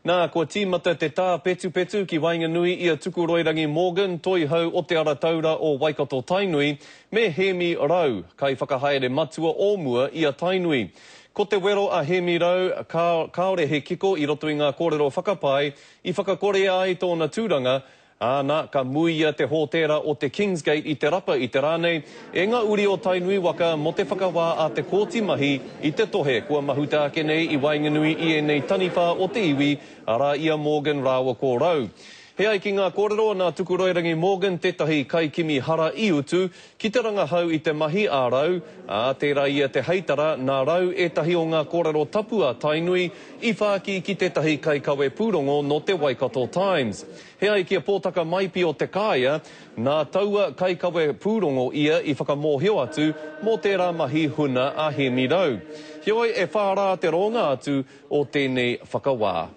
Nā, kua tīmata te tāpetupetu ki waenganui i a Tukuroirangi Morgan, Toihau o Te Ara Taura o Waikato-Tainui, me Hēmi Rau, kaiwhakahaere matua o mua i a Tainui. Ko te wero a Hēmi Rau, ka, kāore he kiko i roto i ngā kōrero whakapae i whakakorea ai tōna tūranga, Ā, nā, ka muia te hōtēra o te Kingsgate i Te Rapa i te rā nei, e ngā uri o Tainui waka mō te whakawā a te Kōti Mahi i te tohe kua mahuta ake nei i waenganui i ēnei taniwha o te iwi, arā i a Morgan rāua ko Rau. He ai ki ngā kōrero, nā Tukuroirangi Morgan tētahi kaikimi hara i utu ki te rangahau i te mahi a Rau, ā, tērā ia te heitara nā Rau ētahi o ngā kōrero tapu a Tainui i whāki ki tētahi kaikawe pūrongo nō te Waikato Times. He ai ki a Pōtaka Maipi o Te Kāea, nā taua kaikawe pūrongo ia i whakamōhio atu mō tērā mahi huna a Hēmi Rau. Heoi, e whā rā te roanga atu o tēnei whakawā.